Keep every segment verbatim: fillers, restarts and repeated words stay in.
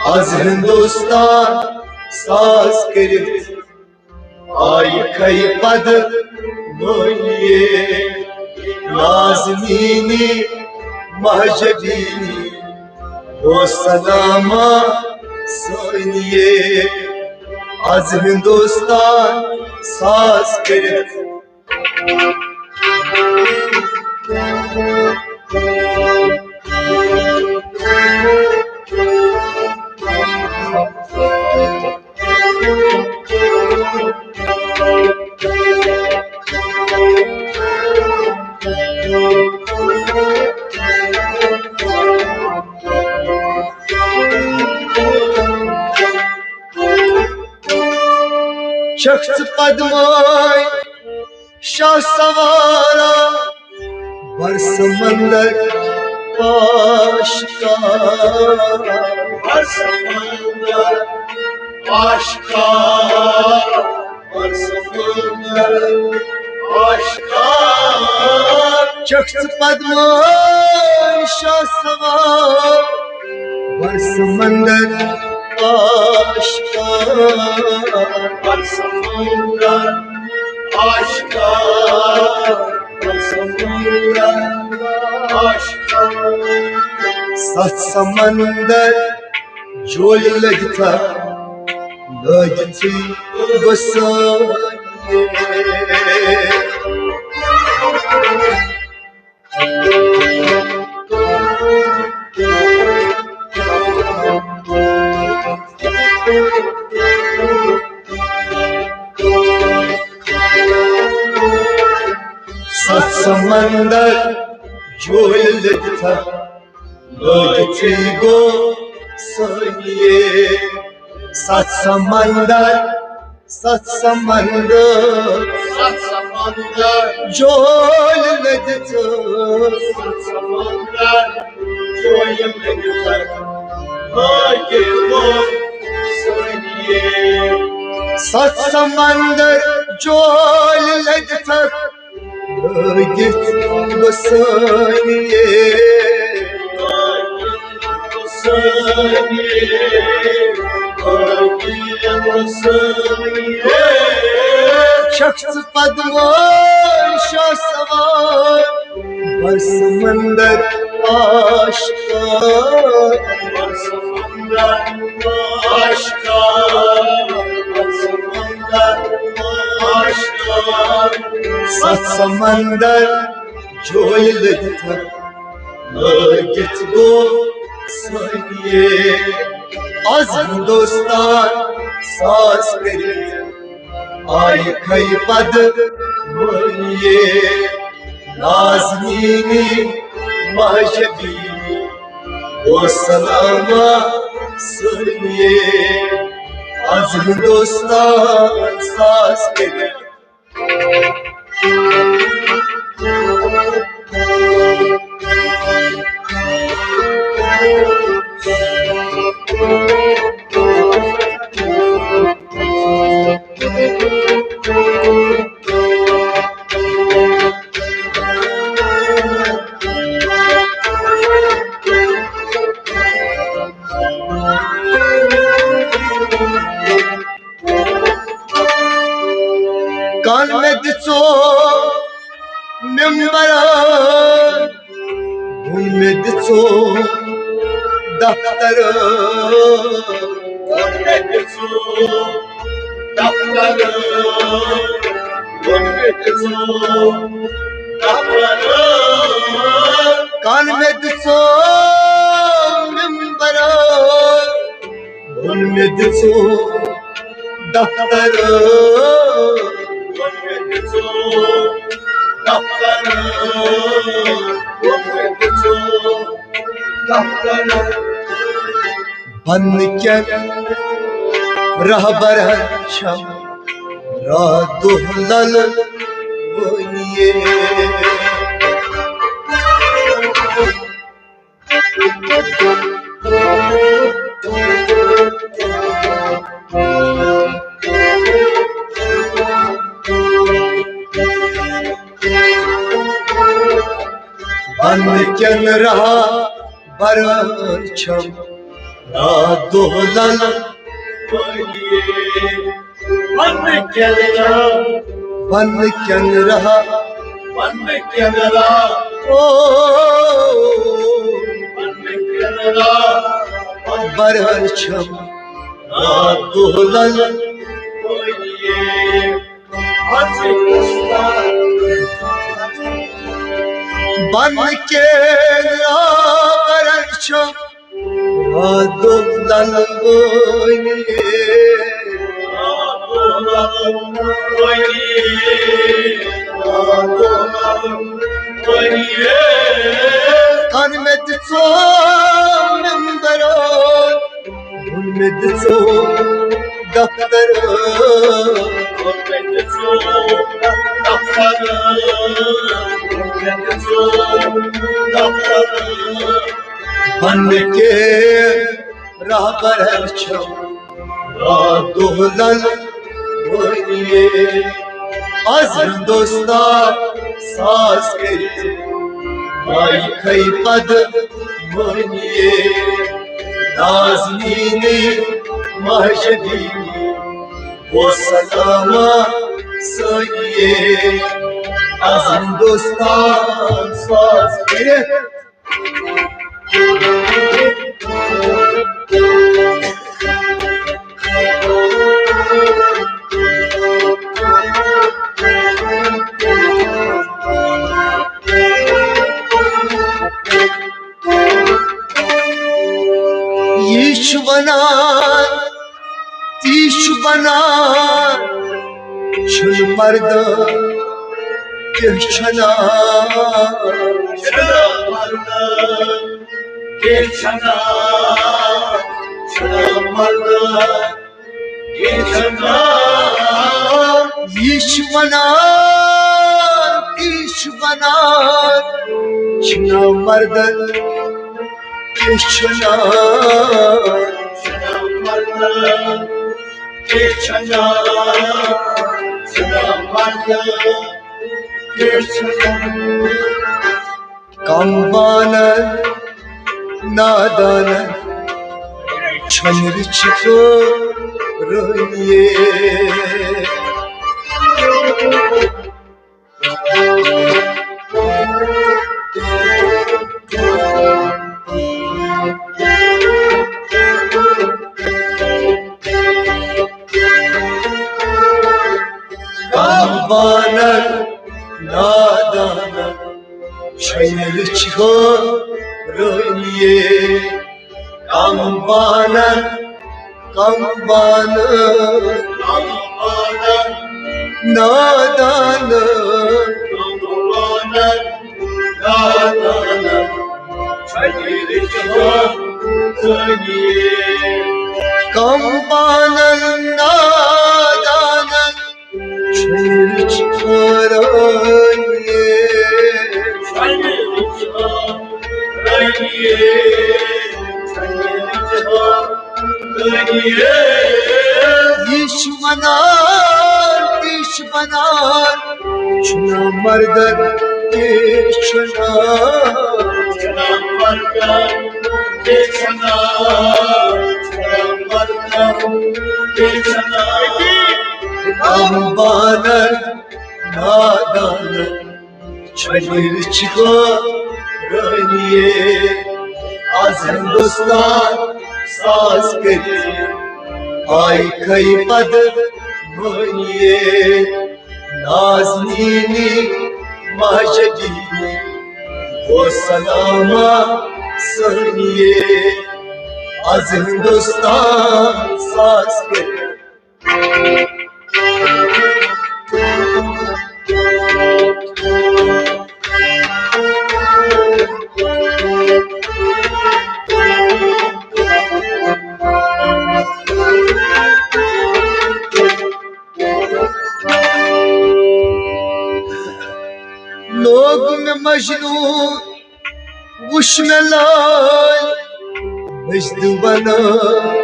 از ہندوستان ساز کٔرِتھ آیہِ کھے پد مٲنیے، نازنینی مہجبینی، او سلاما سٲنیے۔ از ہندوستان ساز کٔرِتھ چھکھ ژٕ پدمٲے شاہ سوارا، بر سمندر آشکارا۔ بر سمندر آشکارا، بر سمندر آشکارا۔ چھکھ ژٕ پدمٲے شاہ سوار، بر سمندر آشکار۔ بر سمندر آشکار، بر سمندر آشکار۔ ستھ سمندر جویہِ لٔگۍ تھکھ، لٲگِتھٕے گۄسٲنۍ۔ ستھ سمندر جویہِ لٔگۍ تھکھ، لٲگِتھٕے گۄسٲنۍ۔ ستھ سمندر، ستھ سمندر، ستھ سمندر جویہِ لٔگۍ تھکھ، ستھ سمندر جویہِ لٔگۍ تھکھ، لٲگِتھ گۄسٲنۍ۔ ستھ سمندر جویہِ لٔگۍ تھکھ، لٲگِتھ گۄسٲنۍ۔ چھکھ ژٕ پدمٲے شاہ سوار، بر سمندر آشکار۔ بر سمندر آشکار، بر سمندر آشکار۔ ستھ سمندر جویہِ لٔگۍ تھکھ، لٲگِتھ گۄسٲنۍ۔ از ہندوستان ساز کٔرِتھ آیہِ کھے پد مٲنیے، نازنینی مہجبینی، او سلاما سٲنیے۔ از ہندوستان ساز کٔرِتھ کن مےٚ دِژو ممبر، بُن مےٚ دِژو دفتر۔ بُن مےٚ دِژو دفتر، بُن مےٚ دِژو دفتر۔ کن مےٚ دِژو ممبر، بُن مےٚ دِژو دفتر۔ بُن مےٚ دِژو دفتر، بُن مےٚ دِژو دفتر۔ بنہٕ کٮ۪ن رہبرن چھم راتھ دۄہ لل وٲنِیے۔ بنہٕ کٮ۪ن رہبرن پران چھم راتھ دۄہ لل۔ ون کیٛاہ رہا، ون کیٛاہ رہا، ون کیٛاہ رہا، او، ون کیٛاہ رہا، بران چھم راتھ دۄہ لل۔ بن کے بران چھم راتھ دۄہ لل۔ کن مےٚ تہِ ژوٚل مٮ۪مبرو، ووٚن مےٚ دِژو دفتر۔ بن کے رہبر چھم راتھ دۄہ لل۔ ؤنِو از ہندوستان ساز کٔرِتھ، مایہِ کھے پد مٲنِو۔ نازنینی مہجدینی، وہ سلاما سٲنِو۔ از ہندوستان ساز کٔرِتھ۔ یہِ چھُ ونان، تی چھُ ونان، چھُنہٕ مردٕ کینٛہہ چھُنہٕ، چھُنہٕ مردٕ کینٛہہ چھُنہٕ، چھُنہٕ مردٕ کینٛہہ چھُنہٕ۔ یہِ چھُ ونان، تی چھُ ونان، چھُنہٕ مردن کینٛہہ چھُنہٕ، چھُنہٕ مردن کینٛہہ چھُنہٕ، چھُنہٕ مردن کینٛہہ چھُنہٕ۔ کم بانن نادانن چھۄنرِ چھِ رٲنیے۔ کم بانن نادانن چھۄنرِ چھِ رٲنیے۔ کم بانن، کم بانن، کم بانن نادانن، کم بانن نادانن چھۄنرِ چھِ رٲنیے۔ کم بانن نادانن چھۄنرِ چھِ رٲنیے۔ یہِ چھُ ونان، یہِ چھُ ونان، چھُنہٕ مردن، یہِ چھُنہٕ، چھُنہٕ مردن، یہِ چھُنہٕ، چھُنہٕ مردن، یہِ چھُنہٕ۔ کم بانن نادانن چھۄنرِ چھِ رٲنیے۔ از ہندوستان ساز کٔرِتھ آیہِ کھے پد مٲنِیے۔ نازنینی مہجدینی، وہ سلاما سٲنِیے۔ از ہندوستان ساز کٔرِتھ لوگ مےٚ مجنوٗن، وٕچھ مےٚ لٲلۍ، مٔجدٕ ونان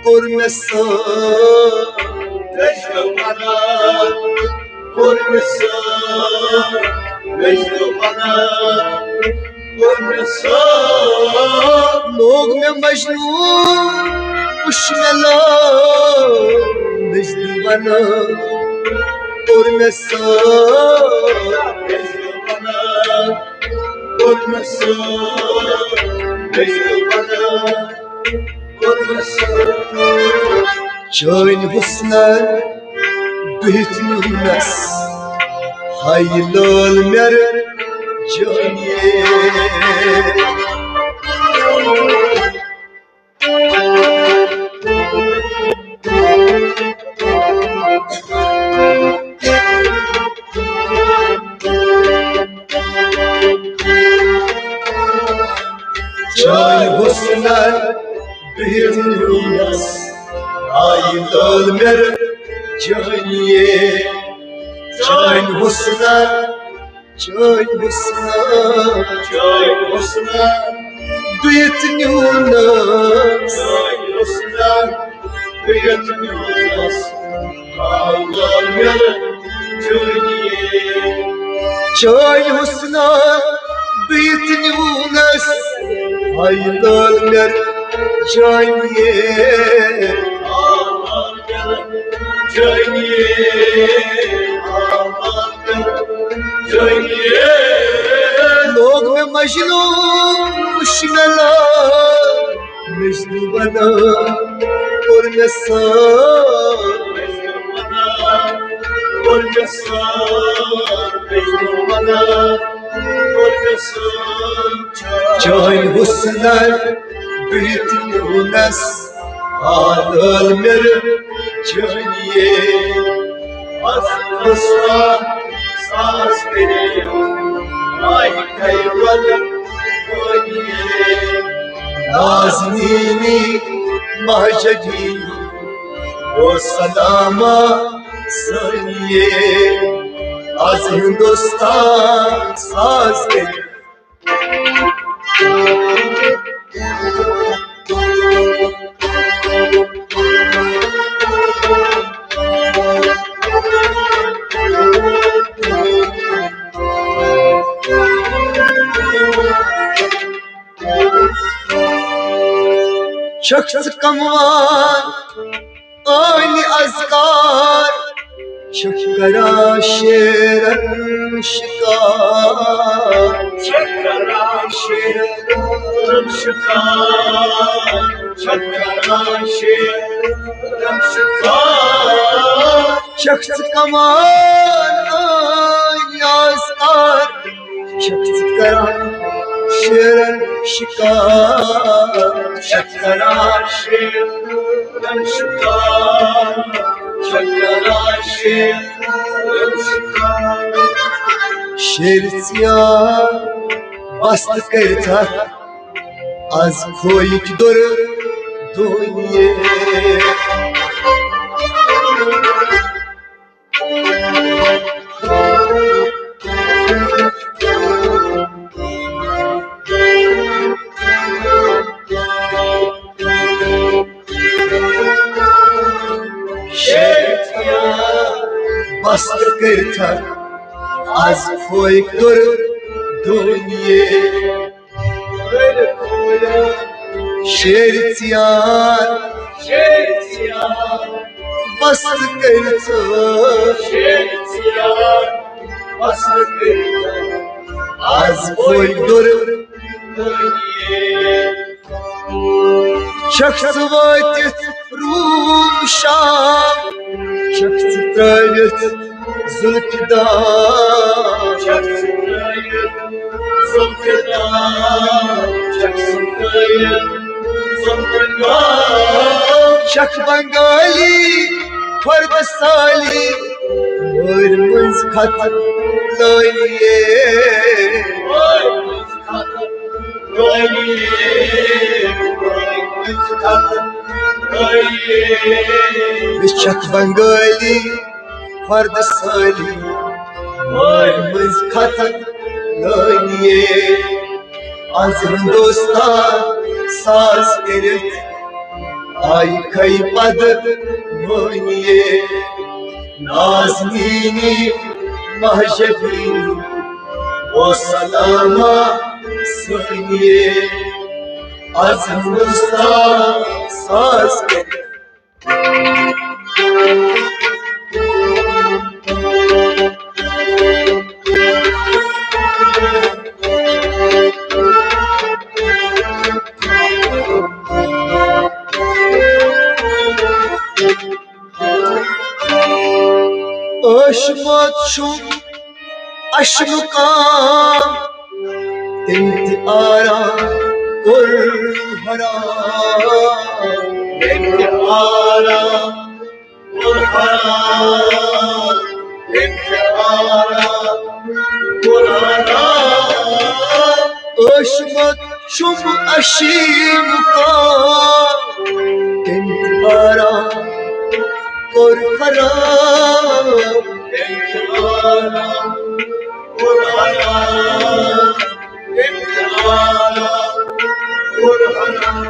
کوٚر مےٚ سٲر۔ مٔجدٕ ونان کوٚر مےٚ سٲر۔ مٔجدٕ ونان لوگ مےٚ مجنون، وُچھ مےٚ لوگ مجنون بنان۔ کوٚر مےٚ سٲر، کوٚر مےٚ سٲر، کوٚر مےٚ سٲر۔ چٲنۍ حُسنن بِہِتھ نیوٗنس، ہاے لٲل مٮ۪رٕ جٲنِیے۔ چٲنۍ حُسنن بِہِتھ نیوٗنس، ہاے لٲل مٮ۪رٕ جٲنِیے۔ چٲنۍ حُسنن، چٲنۍ حُسنن، چٲنۍ حُسنن بِہِتھ نیوٗنس، چٲنۍ حُسنن بِہِتھ نیوٗنس، ہاے لٲل مٮ۪رٕ جٲنِیے۔ چٲنۍ حُسنن بِہِتھ نیوٗنس، ہاے لٲل مٮ۪رٕ جٲنِیے۔ جٲنِیے، جٲنِیے۔ لوگ مےٚ مجنون، وُچھ مےٚ لوگ مجنون بنان۔ کوٚر مےٚ سٲر، کوٚر مےٚ سٲر، مجنون بنان۔ کوٚر مےٚ سٲر۔ چٲنۍ حُسنن بِہِتھ نیوٗنس، ہاے لٲل مٮ۪رٕ جٲنِیے۔ از حُسنا ساز کٔرِتھ، آیہِ کھَے ولہٕ وٲنِیے۔ نازنیٖنی مہجدی، او سلاما سٲنِیے۔ از ہندوستان ساز کٔرِتھ، چھکھ ژٕ کموان ٲنۍ اذکار، چھکھ کران شیرن شکار۔ چھکھ کران شیرن شکار، چھکھ کران شیرن شکار۔ چھکھ ژٕ کموان ٲنۍ اذکار، چھکھ ژٕ کران شیرن شکار۔ چھکھ کران شیرن شکار، چھکھ کران شیرن شکار۔ شیرِ ژیان بس تہٕ کٔرِتھ از کھویِکۍ دُر دُنیے۔ شیطان بس کٔرِتھ از کھویِکۍ دُر دُنیے۔ شیرِ ژیان، شیرِ ژیان، بس کٔرِتھ، شیرِ ژیان، بس کٔرِتھ، از کھویِکۍ دُر دُنیے۔ چھکھ ژٕ وٲتِتھ روٗم شام، چھکھ ژٕ ترٲوِتھ زُلفہِ دام۔ چھکھ ژٕ ترٲوِتھ زُلفہِ دام، چھکھ ژٕ ترٲوِتھ زُلفہِ دام۔ چھکھ بنگالی، فردٕ سالی، مٲرۍ مٔنٛزۍ ختم لٲلیے۔ مٲرۍ مٔنٛزۍ ختم لٲلیے، مٲرۍ مٔنٛزۍ ختم لٲلیے۔ مےٚ چھکھ بنگالی، فردٕ سٲلی، مٲرۍ مٔنٛزۍ ختم لٲلیے۔ از ہندوستان ساز کٔرِتھ آیہِ کھے پدٕ مٲنِیے۔ نازنیٖنی مہجبیٖنی، او سلاما سٲنی۔ از ہندوستان ساز کٔرِتھ۔ ٲشمُت چھُم اشمُقام، تٔمۍ تہِ آرام کوٚر حرام۔ تٔمۍ تہِ آرام کوٚر حرام، تٔمۍ تہِ آرام کوٚر حرام۔ ٲشمُت چھُم اشمُقام، تٔمۍ تہِ آرام کوٚر حرام۔ تٔمۍ تہِ آرام کوٚر حرام، تٔمۍ تہِ آرام کوٚر حرام۔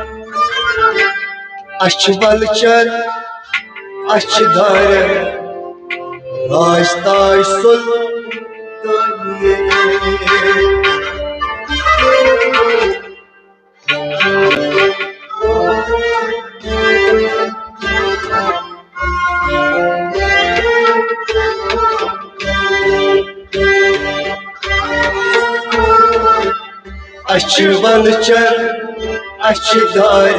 اَسہِ چھِ وَلچَر، اَسہِ چھِ دارٮ۪ن، راج تاج سُلطٲنی۔ اَسہِ چھِ وَلچَر، اَسہِ چھِ دارِ،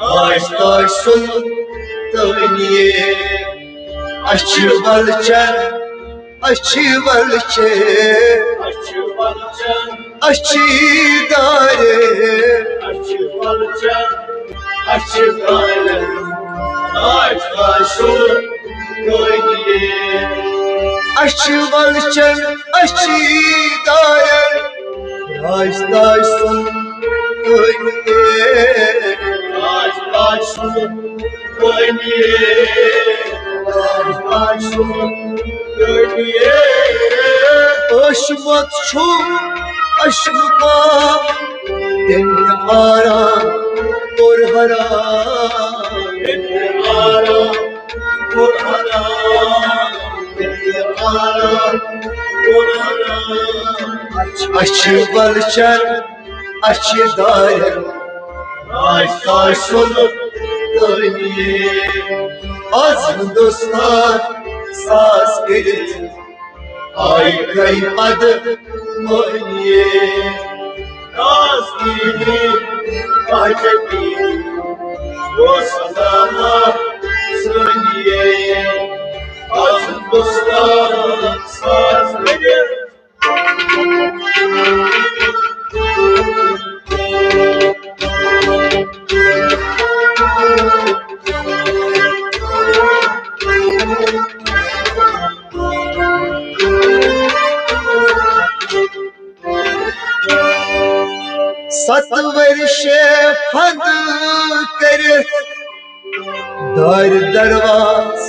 راج تاج سُلطٲنی۔ اَسہِ چھِ وَلچَر، اَسہِ چھِ وَلچَر، اَسہِ چھِ وَلچَر، اَسہِ چھِ دارِ، اَسہِ چھِ وَلچَر، اَسہِ چھِ دارِ، راج تاج سُلطٲنی۔ اَسہِ چھِ وَلچَر، اَسہِ چھِ دارِ، راج تاج سُلطٲنی۔ راج تاج سُلطٲنی۔ راج تاج سُلطٲنی۔ ٲشمُت چھُم اشمُقام، تٔمۍ تہِ آرام کوٚر حرام۔ تٔمۍ تہِ آرام کوٚر حرام۔ تٔمۍ تہِ آرام کوٚر حرام۔ اَسہِ چھِ وَلچَر، اَسہِ چھِ دارِ، راج تاج سُلطٲنی۔ از ہندوستان ساز کٔرِتھ آیہِ گٔے پدٕ مٲنی۔ راز دیٖدی، راجہ دیٖدی، اوس زانا سٲنی۔ از ہندوستان ساز کٔرِتھ ستہٕ ؤرشہِ پھنٛد کٔرِتھ دارِ درواز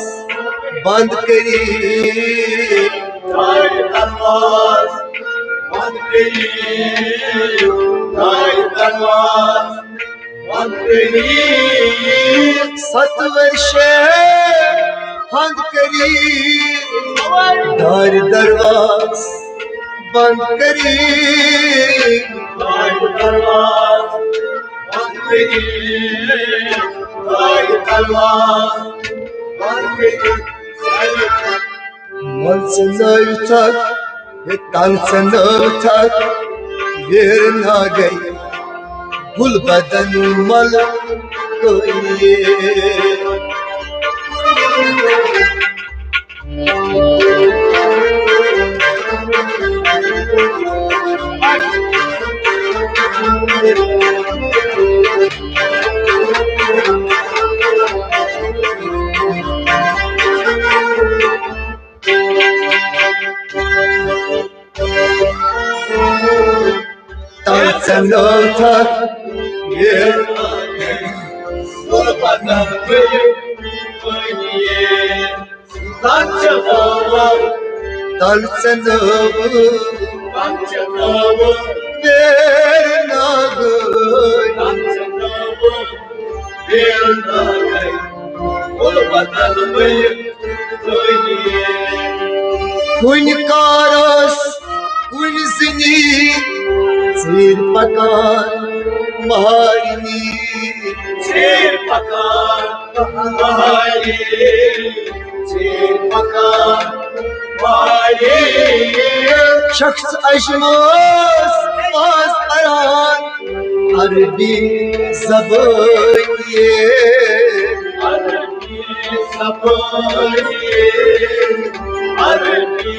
بند کٔرِتھ۔ دارِ درواز بند کٔرِتھ۔ دارِ درواز بند کٔرِتھ۔ ستہٕ ؤرشہِ پھنٛد کٔرِتھ دارِ درواز بند کٔرِتھ۔ دارِ درواز بند کٔرِتھ۔ دارِ درواز بند کٔرِتھ۔ مَل ژٕ نٲوِتھَکھ، ہے تَل ژٕ نٲوِتھَکھ، ویرٕ ناگَے گُل بدن مَل کٲنی۔ تَل ژٕ نٲوِتھَکھ، ویرٕ ناگَے گُل بدن مَل کٲنی۔ تَل ژٕ نٲوِتھ، تَل ژٕ نٲوِتھ، ویرٕ ناگَے۔ تَل ژٕ نٲوِتھ، ویرٕ ناگَے گُل بدن مَل کٲنی۔ کُنہِ کارَس، کُنہِ زٔنی، ژیٖرۍ پکان مہارِنی، ژیٖرۍ پکان مہارِنی، ژیٖرۍ پکان مہارِنی۔ شخص اجمس پاس پران عربی زبٲنۍ، عربی زبٲنۍ، عربی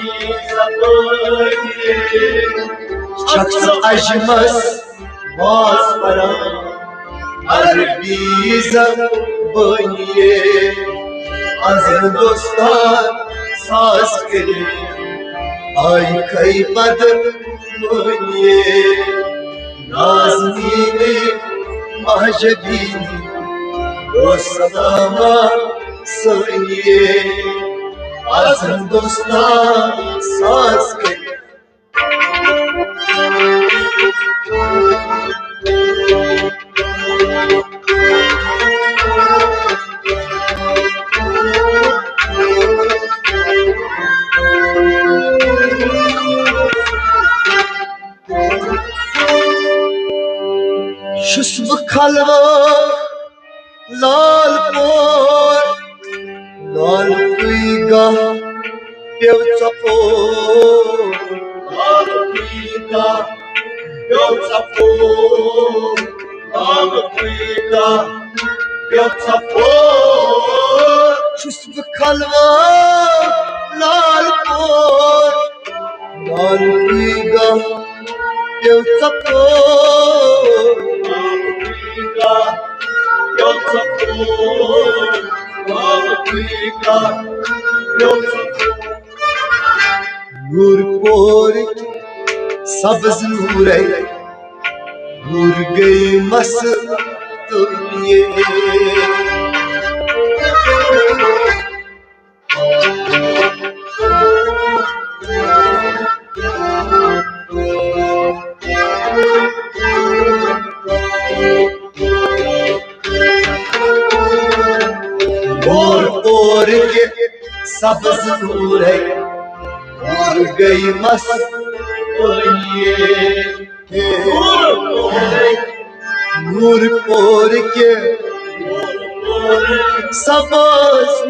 زبٲنۍ۔ شخص اجمس واز پران عربی زبٲنۍ۔ از ہندوستان ساز کٔرِتھ آیہِ کھے پد مٲنِتھ۔ نازنینہِ مہجبینہِ اوس سلامہ سٲنِیے۔ از ہندوستان ساز کٔرِتھ چھُس بہٕ خلوت لال پور، لال پُے گاہ پیوٚو ژۄپور۔ لال پُے گاہ پیوٚو ژۄپور، لال پُے گاہ پیوٚو ژۄپور۔ چھُس بہٕ خلوت لال پور، لال پُے گاہ پیوٚو ژۄپور۔ لال پُے گاہ پیوٚو ژۄپور، لال پُے گاہ پیوٚو ژۄپور۔ نور پورٕکۍ سبز نورے، نور گٔے مست تٲلیے۔ اور اور کے سبز نور ہے، اور گئی مست ہوئیے۔ نور پورٕکۍ سبز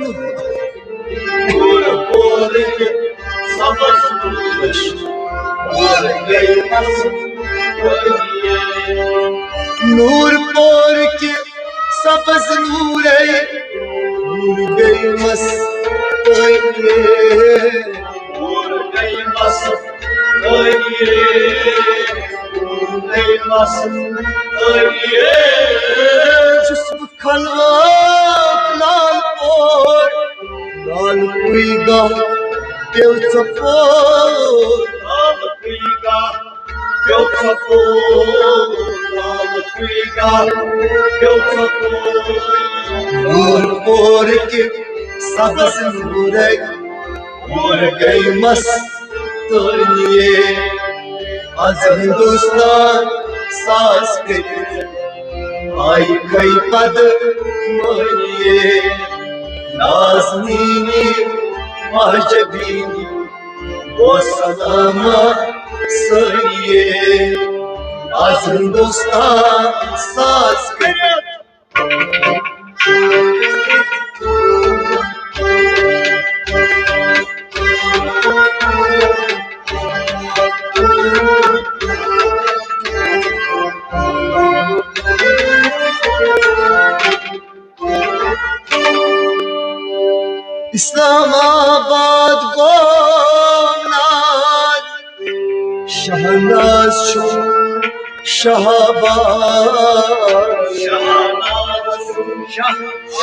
نور پورٕکۍ سبز نور، نور پورٕکۍ سبز نورے، نور گٔے مست۔ نور گٔے مست۔ چھُس بہٕ خلوت لال پور، لال پُے گاہ پیوٚو ژۄپور۔ لال پُے گاہ پیوٚو ژۄپور، لال پُے گاہ پیوٚو ژۄپور۔ نور پورٕکۍ سبز نورے، نور گٔے مست۔ تٲلیے۔ از ہندوستان ساز کٔرِتھ آیہِ کھے پد مٲنِیے۔ نازنینہِ مہجبینہِ گوٚو سلامہ سٲنِیے۔ از ہندوستان ساز کٔرِتھ اسلام آباد گوٚو ناز، شہناز چھُ شہباز۔ شہناز چھُ شاہ،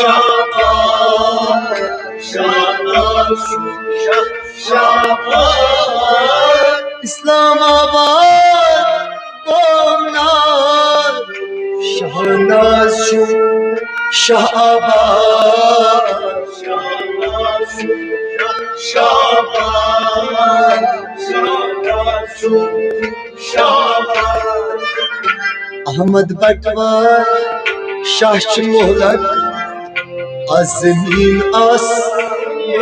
شہباز۔ شہناز چھُ شاہ، شہباز۔ اسلام آباد گوٚو ناز، شہناز چھُ شاہ آباد۔ شہناز چھُ شاہ آباد، شہناز چھُ شاہ آباد۔ احمد بٹوار شاہ چھُ مہلت، از زمین آسمانے۔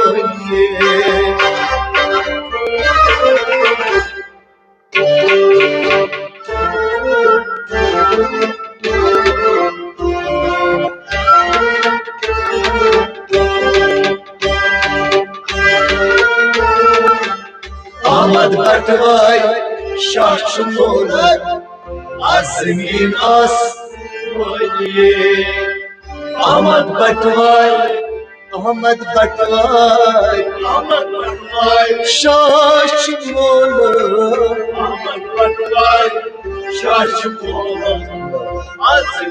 احمد بٹوارِ شاہ چھُ مولوٗد، از زمین آسمٲنی۔ احمد بٹوارِ، احمد بٹوارِ، احمد بٹوارِ شاہ چھُ مولوٗد، احمد بٹوارِ شاہ چھُ مولوٗد۔ از